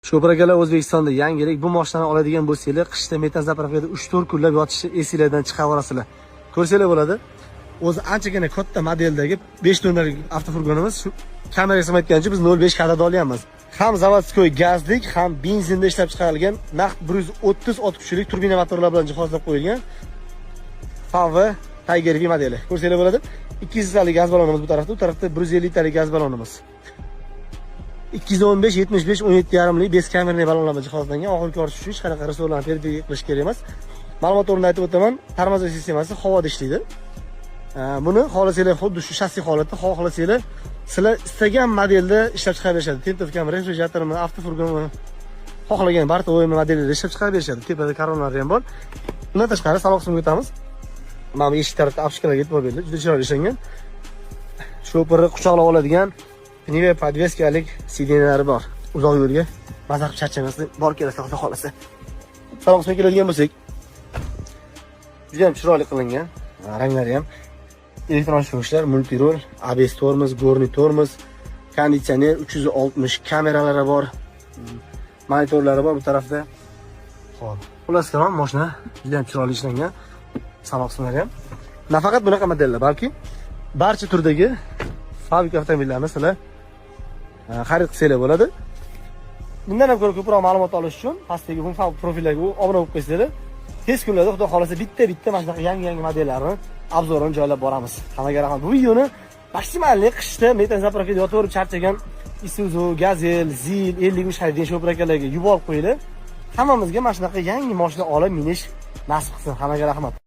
Shopir akalar, O'zbekistonda yangilik. Bu mashinani oladigan bo'lsanglar, qishda metan заправка da 3-4 kunlab yotishni esinglardan chiqarib yuborasizlar. Ko'rsanglar bo'ladi. O'zi anchagina katta modeldagi 5 tonnalik avtofurgonimiz. Shu kameraga sig'mayotgancha biz 0.5 kadrda olyapmiz. Ham заводской gazlik, ham benzinda ishlab chiqarilgan, naqd 130 ot kuchlik turbina motorlar bilan jihozlab qo'yilgan FAW Tiger V modeli. Ko'rsanglar bo'ladi. 200 talik gaz ballonimiz bu tarafda, u tarafda 150 talik gaz ballonimiz. 215 75 17,5 lik бескамерный ballonlar bilan jihozlangan. Oxirgi korish uchun hech qanaqa resorlarni перебег qilish kerak emas. Ma'lumot o'rnida aytib o'taman, тормозной sistemasi havoda ishlaydi. Buni xohlasanglar xuddi shu shassi holatda, xohlasanglar sizlar istagan modelda ishlab chiqarib berishadi. Тентовка mi, refrigeratormi, avtofurgonmi, xohlagan бортовой modelda ishlab chiqarib berishadi. Tepada koronalari ham bor. Bundan tashqari salon qismiga o'tamiz. Mana bu eshik tarafda обшивка larga e'tibor berildi. Juda chiroyli ishlangan. Shopirni quchoqlab oladigan пневмо подвеска lik сиденья lari bor. Uzoq yo'lga maza qilib charchamasdan borib kelasiz, xudo xohlasa. Salon qismiga keladigan bo'lsak, juda ham chiroyli qilingan. Ranglari ham, elektron tushirishlar, мультируль, ABS tormoz, горный tormoz, konditsioner, 360 kameralari bor, monitorlari bor bu tarafda. Xo'p, xullas kalom, mashina juda ham chiroyli ishlangan. Salon qismlari ham. Nafaqat bunaqa modellar, balki barcha turdagi FAW avtomobillarni sizlar xarid qilsanglar bo'ladi. Bundan ham ko'ra ko'proq ma'lumot olish uchun pastdagi FAW profillarga obuna bo'lib qo'ysanglar, tez kunlarda, xudo xohlasa, bitta-bitta mana shunaqa yangi-yangi modellarni обзор ini joylab boramiz. Hammaga rahmat. Bu videoni максимальный qishda metan заправка da yotaverib charchagan Isuzu, Gazel, Zil, 53 haydaydigan shopir akalarga yuborib qo'yinglar. Hammamizga mana shunaqa yangi mashina olib minish nasib qilsin. Hammaga rahmat.